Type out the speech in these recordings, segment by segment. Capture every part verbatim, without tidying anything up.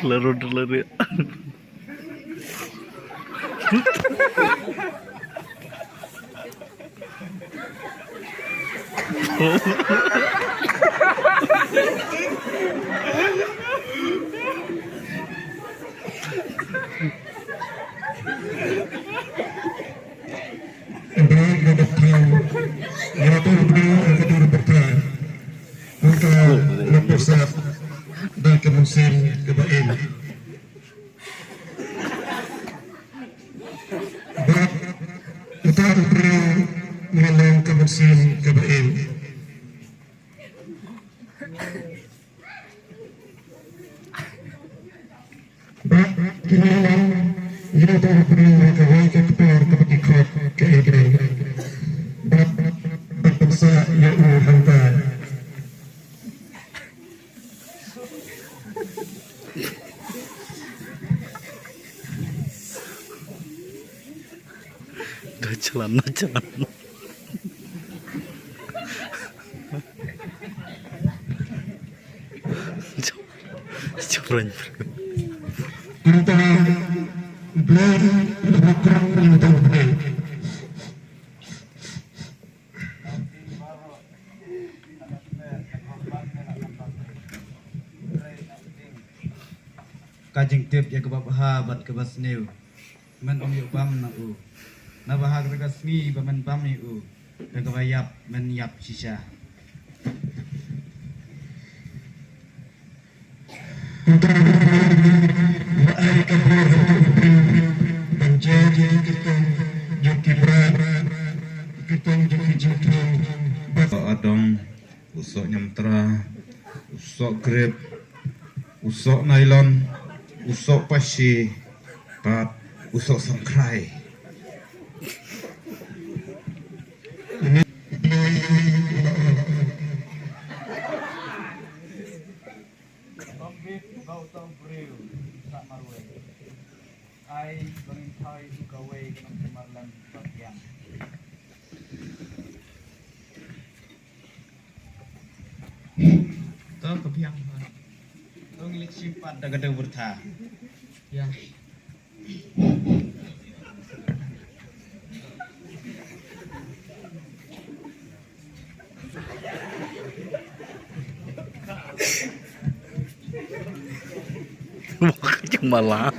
Claro, claro. Ynda ka dep thaw ïa uto u briew ha ka dur byrtha, uta u la pynshah da ka mynsiem kaba im. Bad uta u briew u la long ka mynsiem kaba im. Bad ki la long ïa uta u briew ha kawei ka kper kaba ki khot ka Eden. Bad ban pynshah ïa u hangta. Da jalan, da jalan. Jop-, jopran. Kumta u Blei u la buh kyrong ïa uta u briew. Ka jingtip ïa kaba bha bad kaba sniew men ym ïoh bam na u. Naba ha kata ka sngi ba men bam ïa u, da kaba ïap men ïap shisha. Uta u briew u la ai ka bor ha uta u briew ban jia ki kyrtong jong ki mrad, ki kyrtong jong ki jingthrang. Bad u soh adong, u soh ñiamtra, u soh grep, u soh nailon, u soh pashi, bad u soh sangkhrai. Bad uta u briew u sah marwei. Ai ba ngin thaw ïa u kawei ka nongkynmaw lem ba biang. To ka biang. To ngi leit shim pat da ka dei u byrtha. Ïa. Ka jingmala.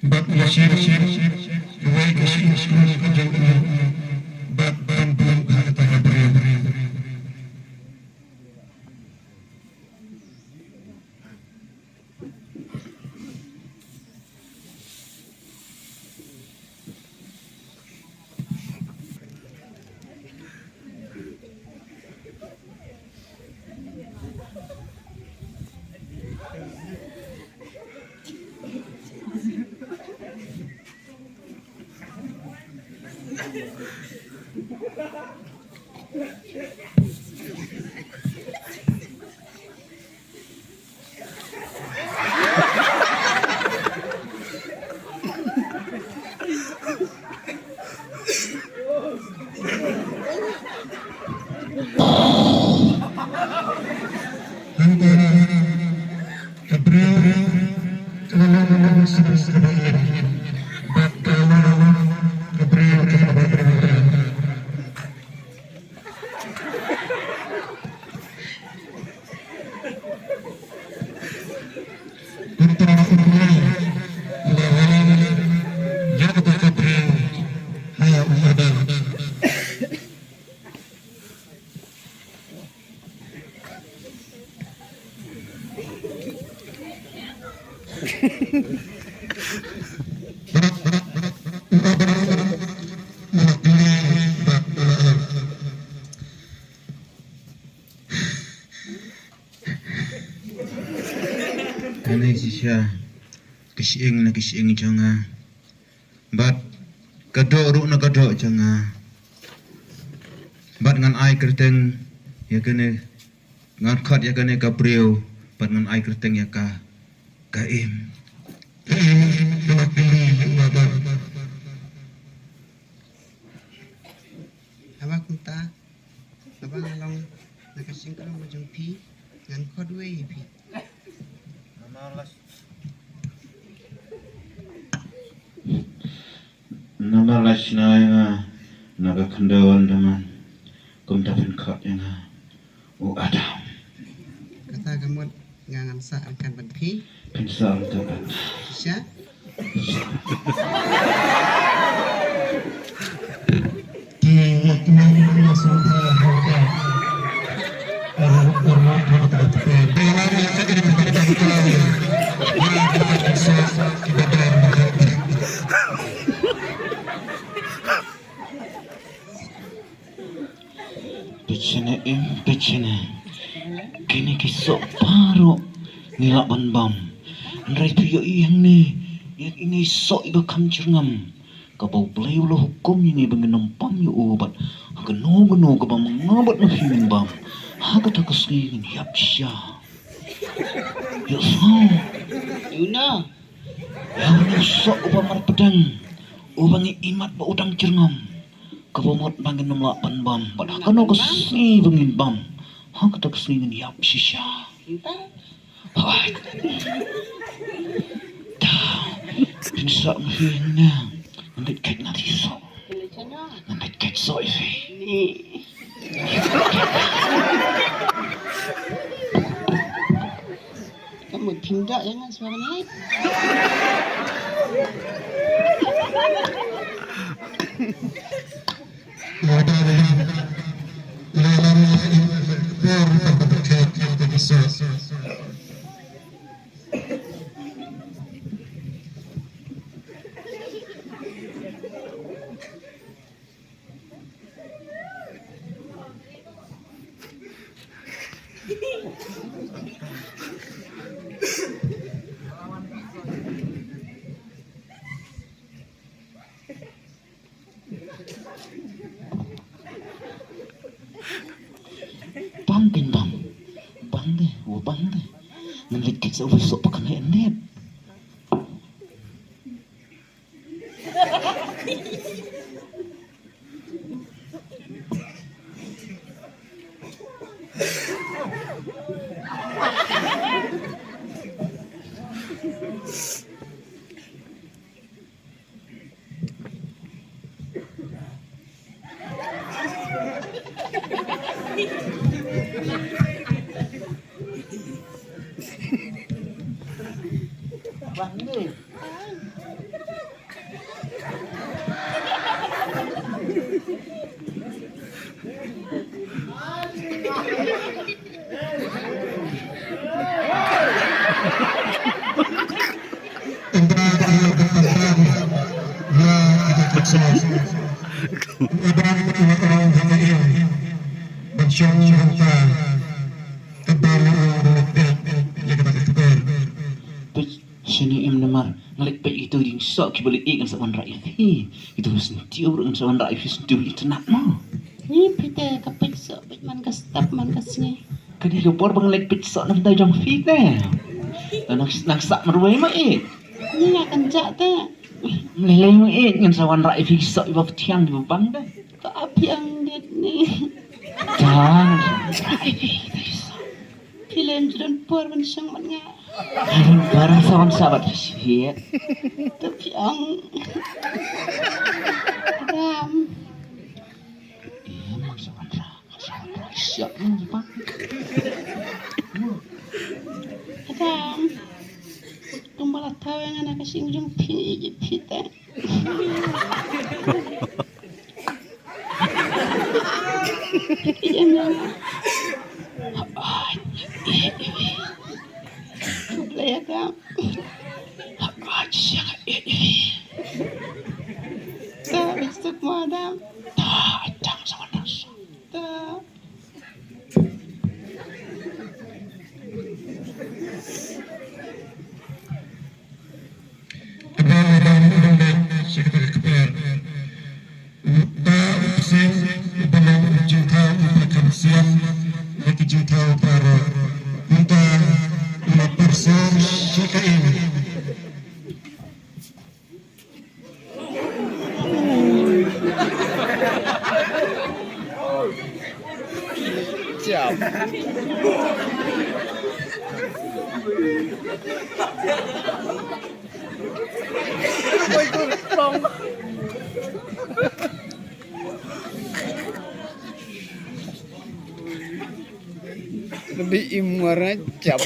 Bad u la shim kawei ka shyieng skrung ka jong u bad ban buh ha kata ka briew. Ïa ka shyieng na ka shyieng jong nga. Bad ka doh ruh na ka doh jong nga. Bad ngan ai kyrteng ïa kane, ngan khot ïa kane ka briew, bad ngan ai kyrteng ïa ka, ka Im. Haba kumta, haba nga long na ka shynrang jong phi, ngan khot wei ïa phi. Namar la shna ïa nga na ka khyndew Andaman, kumta phin khot ïa nga u Adam. Kata ka mut nga ngan sah ryngkat bad phi. Phin sah ryngkat bad. Shisha. Peit shane Im, peit shane. Kine ki soh baroh ngi lah ban bam. Hynrei to ïohi hangne ïa kine ki soh iba kham jyrngam. Kaba U Blei u la hukum ïa ngi ba ngin ym bam ïa u bad ha kano kano kaba ma nga bad ma phi ngin bam, ha kata ka sngi ngin ïap shisha. Ïohsngew. Ïa u na. Ïa une u soh uba marpdeng, uba ngi imat ba u dang jyrngam, kaba mut ba ngin ym lah ban bam bad ha kano ka sngi ba ngin bam, ha kata ka sngi ngin ïap shisha. Hooid. Da. Phin sah ma phi hangne. Ngan leit kheit na ki soh. Ngan leit kheit soh ïa phi. Ka mut phin da ïa nga shuwa ban leit. Bam, bam, bam. Bam de, wa bam de. Ngan leit kit sa u soh pakane en det. Peit shane Im namar nga leit peit ito i dieng soh kiba leit ïeit ngan sa wanrah ïa phi. Ito sngewthuh ruh ngan sa wanrah ïa phi sngewthuh ïa tnat mo. Ni phi te ka peit soh peit man ka step man ka sngi. Ka dei ka por ba nga leit peit soh na bynta jong phi te. Nang nang sah marwei ma ïeit. Ni nga kan jah te. Mlei lei ma ïeit ngan sa wanrah ïa phi soh iba pthiang iba bang te. To ap ïa ang dit ni. Tang. Phi lem jrun por ban shong ban nga. Jrun por sa ban sa bat phi. To phi ang. Ram. Iya, man sa ban ra. Sa ban ra. Siap ni pa. Ram. Kumba la thaw ïa nga na ka shynrang jong phi, ïa phi te. Ïa nga. Ai, ïa, ïa. Khublei ïa ka. Ai, ïa ka, ïa, ïa. Ta, ïa suk ma dam. Ta, ïa dam sa ma dam. Ta. Di imara cap.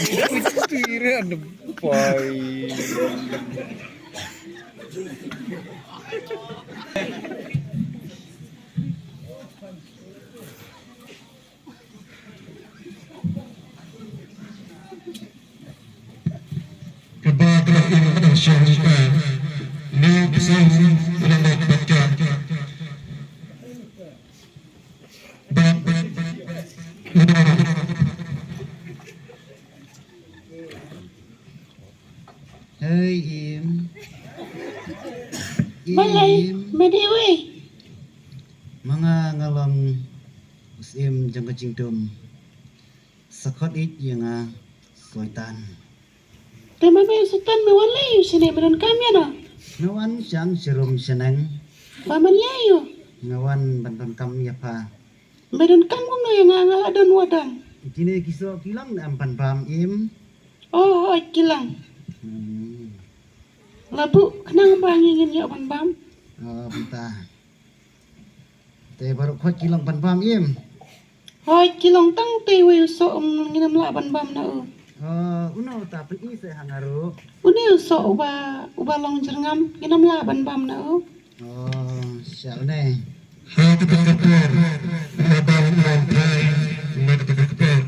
Tira de poi. Kaba tra in da shong ka. Ni psang ila mat batka. Ba, ba, ba. Hei, Im. Balei, Im. Me dei uei? Ma nga nga long u syiem jong ka jingdum. Sa khot ïa nga Soitan. Te ma me u Soitan me wan lei ïa u shane, me donkam ïa no? Me wan shang sharum shaneng. Ba man lei ïa u? Nga wan ban donkam ïa pha. Me donkam kumno ïa nga, nga la don wa dang. Kine ki soh ki long ne em ban bam, Im? Oh, hooid ki long. Hmm. La buh khnang ba ngi ngin ïoh ban bam. Oh, mynta. Te baroh khoit ki long ban bam, Im? Hooid ki long, tang te uwei u soh, um, ngin ym lah ban bam na u. Oh, uno uta, pyni seh ha nga ruh. Une u soh uba, uba long jyrngam, ngin ym lah ban bam na u. Oh, sha une. Ha kata ka por, nga bam u wan thai na kata ka por.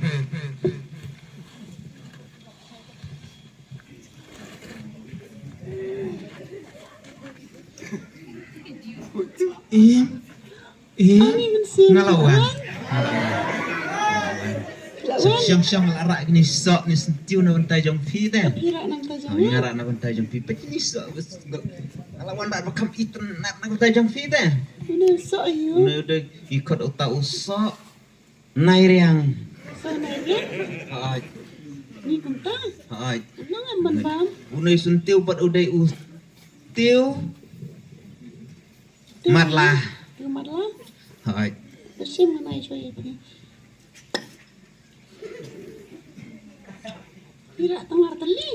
Im, Im, nga la wan. Shong, shong, shong, la rah kine ki soh ne syntiew na bynta jong phi te. Nga rah na bynta jong phi. Peit kine ki soh, nga la wan ba kham itynnad na bynta jong phi te. Une u soh ïa u. Une u dei, ki khot uta u soh Nairiang. Soh Nairiang? Hooid. Ni kumta? Hooid. Nang em ban bam? Une u syntiew bad u dei u tiew matla. Tiew matla? Hooid. Ka shim nai choi ïa phi. Phi rah tang ar tylli.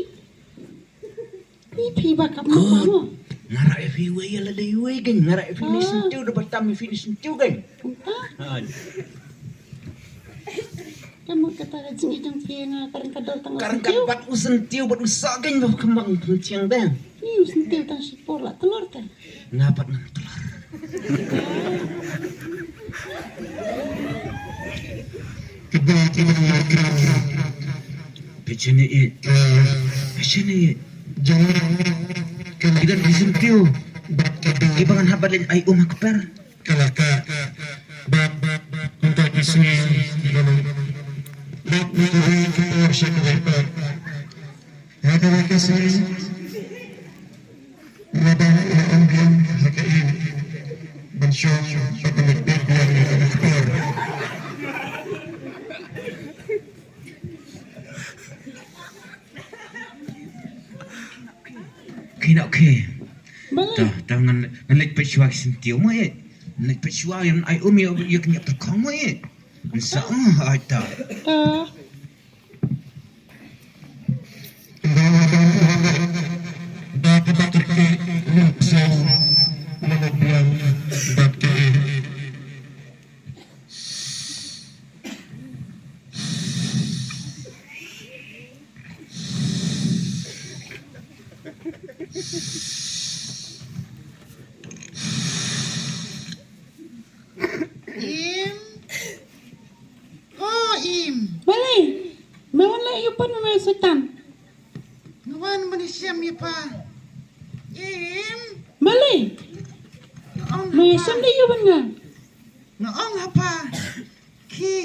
Phi, phi ba kap. Nga rah ïa phi wei ïa lade wei kein, nga rah ïa phi ne syntiew da ba tam ïa phi ne syntiew kein. Kumta? Ha. Ka mut kata ka jingïeit jong phi nga ka ryngkat dor tang ka ryngkat bad u syntiew bad u soh kein ba kham bang pynchiang te. Ni u syntiew tang shipor la tlor te. Nga pat ngam tlor. Kaba kaba markram. Pechene e. Pechene e. Jangan. Ki don ki syntiew. Kiba ngan hap ban leit ai um ha kper. Ka la ka. Bad bad bad. Mynta ki sngi. Bad mynta ki sngi. Bad mynta ki sngi. Haka ba ka sngi. Nga dang ïa ong biang ha ka ïing ban shong ba ka leit beit biang ïa ka kper. Ki noh ki. Ta ta ngan ngan leit peit shuwa ki syntiew mo ïeit. Ngan leit peit shuwa ïa ai um ïa ïa ki ñiap tyrkhong mo ïeit. Ngan sa ong ha ai ta. Im. Ko Im. Balei? Me wan leh ïa u pat ma me Soitan. Nga wan ban ïashem ïa pha. Im. Balei? Nga ong me ha pha. Ïashem leh ïa u ban nga. Nga ong ha pha. Ki.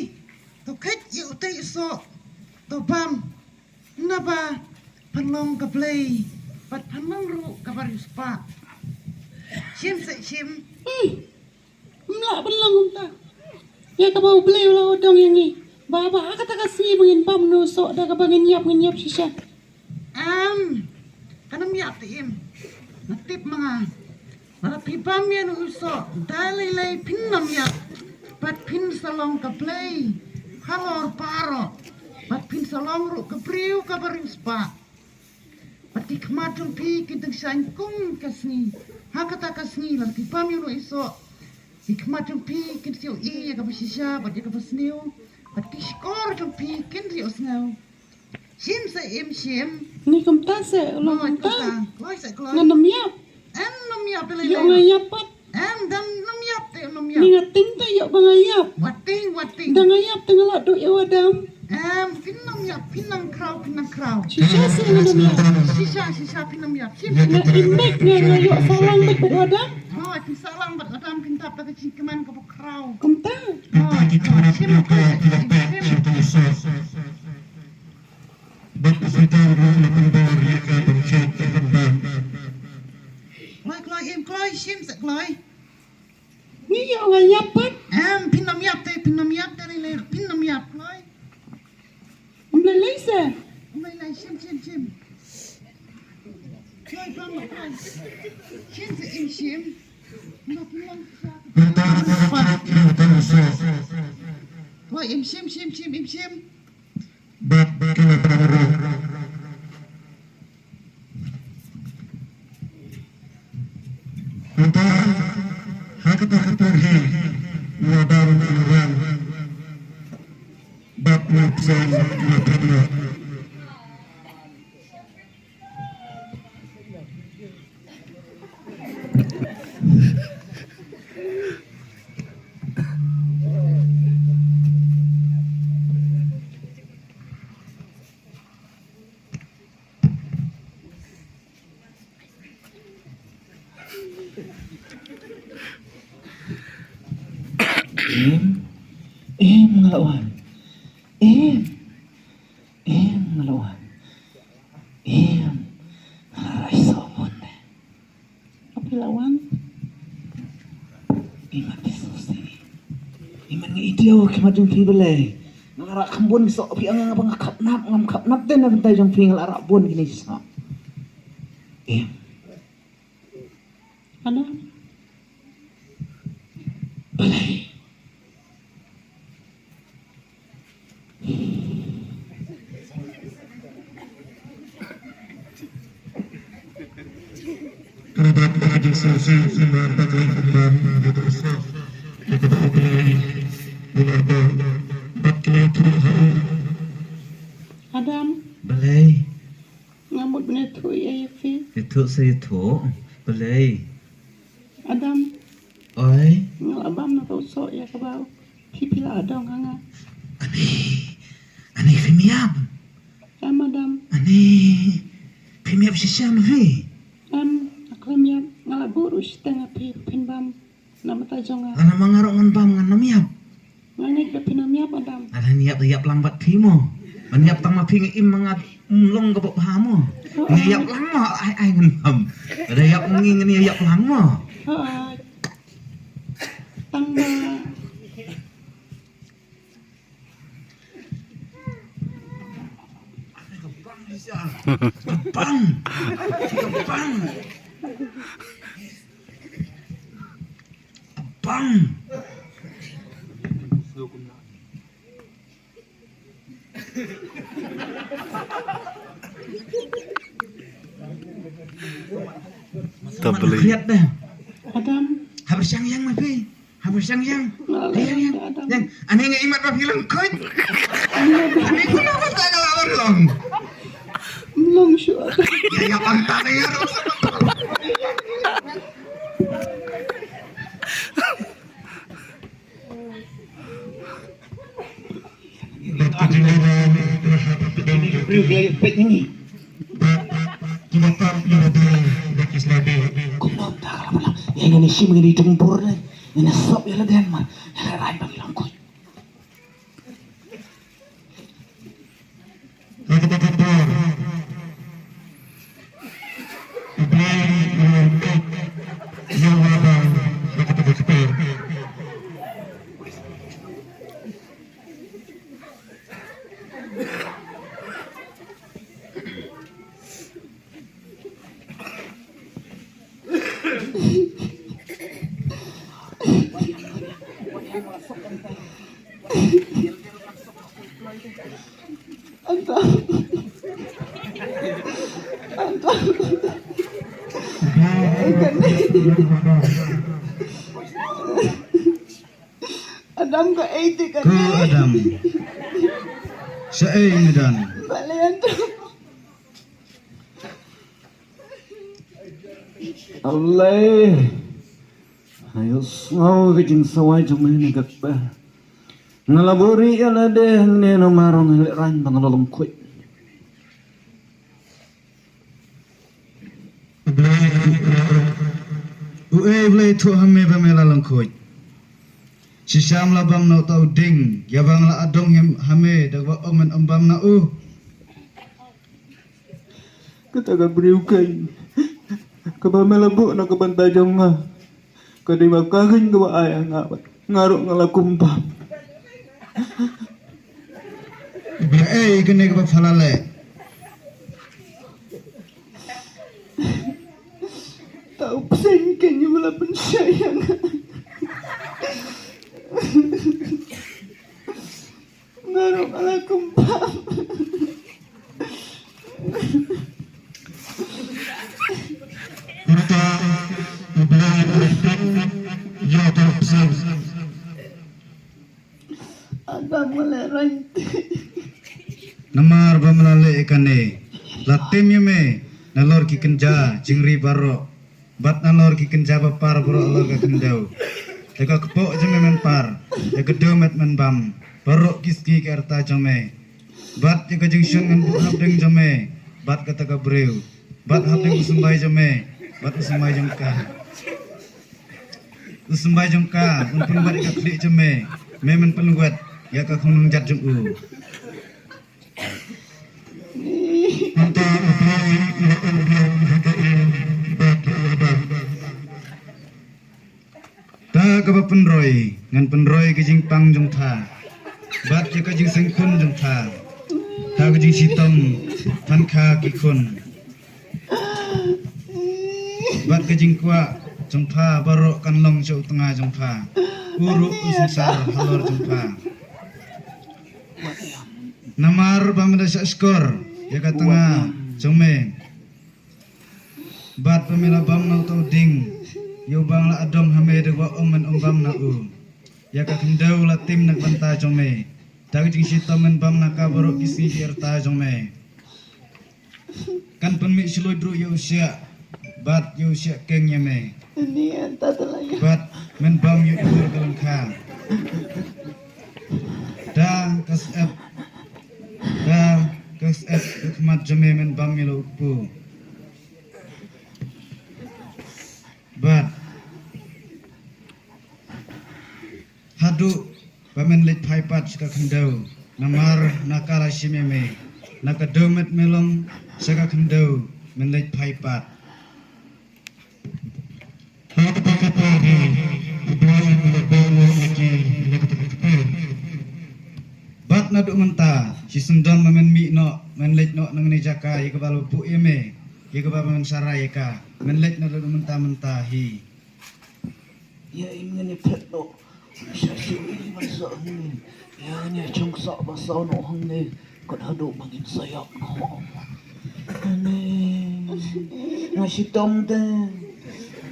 To kheit ïa utei u soh. To bam. Naba phan long ka blei bad phan long ruh kaba riewspah. Shim seh shim. Hmm. Ym lah ban long kumta. Ïa kaba U Blei u la dong ïa ngi ba ba ha kata ka sngi ba ngin bam na u soh da kaba ngin ïap ngin ïap shisha. Em. Kan ym ïap te Im. Nga tip ma nga. Lada phi bam ïa u soh da lei lei phin ym ïap bad phin sa long ka blei. halor baroh, bad phin sa long ruh ka briew kaba riewspah. Bad ki khmat jong phi kin tyngshaiñ kum ka sngi. Ha kata ka sngi, lada phi bam ïa uno i soh, ki khmat jong phi kin sa ïohi ïa kaba shisha bad ïa kaba sniew, bad ki shkor jong phi kin sa ïohsngew. Shim sa im shim. Ni kumta sa, long kumta. Kloi sa kloi. Ngan nym ïap. Em, nym ïap te lei lei. Ïoh nga ïap pat. Em, dang nym ïap te nym ïap. Ni nga ting te ïoh ba nga ïap. Wat ting, wat ting. Dang nga ïap te nga la duh ïa u Adam. Em, phin nym ïap, phin nang khraw, phin nang khraw. Shisha sa nga nym ïap. Shisha, shisha, phin nym ïap. Shim. Nga im beit, nga, nga ïoh sahlang beit bad u Adam. Hooid, phin sahlang bad u Adam, phin tap da ka jingkmen kaba khraw. Kumta. Hooid, hooid, shim, shim, shim. Kloi, kloi, im, kloi, shim sa kloi. Ni ïoh nga ïap pat. Em, phin nym ïap te, phin nym ïap te, lei lei, phin nym ïap, kloi. Em lei lei sa. Em lei lei, shim, shim, shim. Kloi, kloi, kloi. Shim sa im shim. Kloi, im shim, shim, shim, im shim. Bad ki la pynroi. Mynta ha kata ka por hi, u Adam u la wan bad u la pynroi, u la pynroi. Em, em, nga la wan. Em, em, nga la wan. Em, nga la rai soh bun te. Phi la wan. Imat phi soh seh. Imat nga i diaw ki mat jong phi balei. Nga la rah kham bun ki soh phi, nga nga ba nga khapnap, ngam khapnap te na bynta jong phi nga la rah bun kine ki soh. Em. Ano? Balei. Adam. Balei. Nga mut ban ïathuh ïa phi. Ïathuh sa ïathuh. Balei. Adam. Oi. Nga la bam na ka u soh ïa kaba phi phi la dong ha nga. Ani. Ani phim ïap. Em Adam. Ani. Phim ïap shisha ma phi. Em, nga khlem ïap, nga la buh ruh shiteng ha phi phin bam. Namar ta jong nga. Lada ma nga ruh ngan bam ngan nym ïap. Nga ngeit ba phin nym ïap Adam. Lada ngan ïap da ïap lang bad phi mo. Ban ïap tang ma phi nga im ma nga, mm, long kaba bha mo. Oh, nga ïap lang mo, ai ai ngan bam. Lada ïap ngi ngan ïap lang mo. Oh, tang ba. Bang. Bang. Bang. Tabeli. Lihat deh. Adam. Habar siang yang ma phi. Habar siang yang. Yang yang. Yang. Ani nga imat ba phi lyngkot. Ani ku na ba ta ka lawan long. Long shu. Ya ya pang ta ya. Adam. Adam. Ïa kane. Adam, kaei te kane? Ko Adam. Shaei me don? Balei Adam? Alai. Ayo sngew ka jingsawai jong me na ka kper. Nga la buhrieh ïa lade hangne namar nga lehraiñ ba nga la lyngkhuid. U ei, U Blei, thuh ha me ba me la lyngkhuid. Shisha me la bam na uta u dieng, ïa ba nga la adong ha me da kaba ong men ym bam na u. Kata ka briew keiñ kaba me la buh na ka bynta jong nga, ka dei ba ka keiñ kaba ai ha nga, bad nga ruh nga la kum bam. Ba ei kane kaba pha la leh? Ta u bseiñ keiñ uba la pynshai ïa nga. Nga ruh nga la kum bam. Mynta U Blei u la pyn ïa uta u bseiñ. Adam, nga lehraiñ te. Namar ba me la leh ïa kane, la tim ïa me nalor ki kynja jingri baroh, bad nalor ki kynja bapar baroh halor ka khyndew. Te ka kpoh jong me men par, ïa ka dew met men bam, baroh ki sngi ki rta jong me. Bad ïa ka jingshun ngan buh hapdeng jong me bad kata ka briew, bad hapdeng u symbai jong me bad u symbai jong ka. U symbai jong ka un pynwet ïa ka khlieh jong me, me men pynwet ïa ka khunlung jat jong u. Mynta U Blei u la ong biang ha ka ïing bad ïa u Adam. Ta kaba pynroi, ngan pynroi ka jingpang jong pha, bad ïa ka jingseng khun jong pha. Ta ka jingshitom, phan kha ki khun. Bad ka jingkwah jong pha baroh kan long sha u tnga jong pha. U ruh u synsar halor jong pha. Namar ba me da shah shkor ïa ka tnga jong me. Bad ba me la bam na uta u dieng, ïa uba nga la adong ha me da kaba ong men ym bam na u. Ïa ka khyndew la tim na ka bynta jong me. Ta ka jingshitom men bam na ka baroh ki sngi ki rta jong me. Kan pynmih shlur ruh ïa u shiah, bad ïa u shiah keng ïa me. Bad men bam ïa u dur ka lyngkha. Da ka syep, da ka syep ka khmat jong me men bam ïa la u kpu. Bad haduh ba men leit phai pat sha ka khyndew, namar na ka la shim ïa me, na ka dew met me long sha ka khyndew men leit phai pat. Bad naduh mynta, shisyndon ba men mih noh, men leit noh na kane ka jaka, ïa kaba la buh ïa me, ïa kaba men sharai ïa ka, men leit naduh mynta mynta hi. Ïa, ngin ïa phet noh sha shuh ban sah hangne. Ïa, ngin ïa shong sah ba saw noh hangne. Kat haduh ba ngin sa ïap noh. Hangne. Nga shitom te.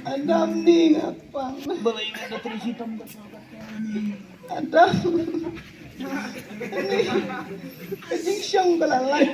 Adam, ni nga pang. Balei nga da trei shitom kat sah kat hangne. Adam. Ka jingshong ka la lait.